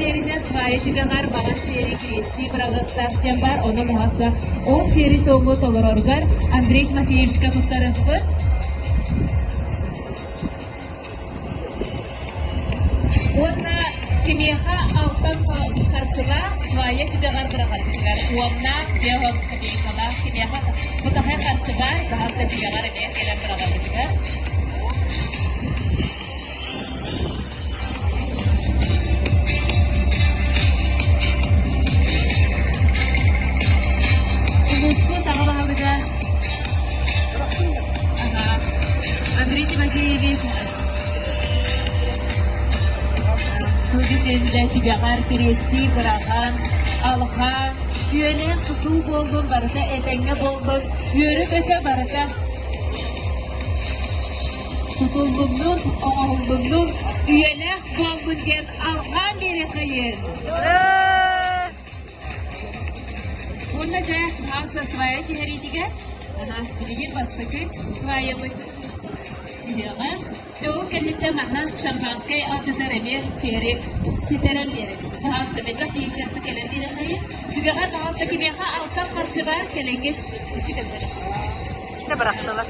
сиэринэн свая түгэҕэр баҕар сиэри кириэстии быраҕыахтаах диэн баар, ону баҕаса ол сиэри-туому толороругар Андрей Тимофеевичка туттарыахпыт. Уонна кимиэхэ алтан харчылаах свая түгэҕэр быраҕаргытыгар уонна биоһон копейкалаах кимиэхэ бутахай харчы баар баһарса түгэҕэр эмиэ кэлэн быраҕаргытыгар. Улууспут аҕа баһылыга Андрей Тимофеевич Сылгы сиэллэ түгэҕэр кириэстии быраҕан, алҕаан, үөлээх тутуу буоллун барыта этэҥҥэ буоллун, үөрэ-көтө барыта тутуллуннун, оҥоһуллуннун, үйэлээх буоллун диэн алҕаан биэриэхэйин! Уонна дьэ, ааса свая түһэриитигэр, билигин бастакы сваябыт түһүөҕэ. Ол кэнниттэн манна шампанскай алдьатар эмиэ сиэри ситэрэн биэрэбит. Таһааста бэтэх киһи кэлэн биэрэхэйин. Түгэҕэр таһааса кимиэхэ алтан харчы баар кэлэҥҥит. Бырахтылар.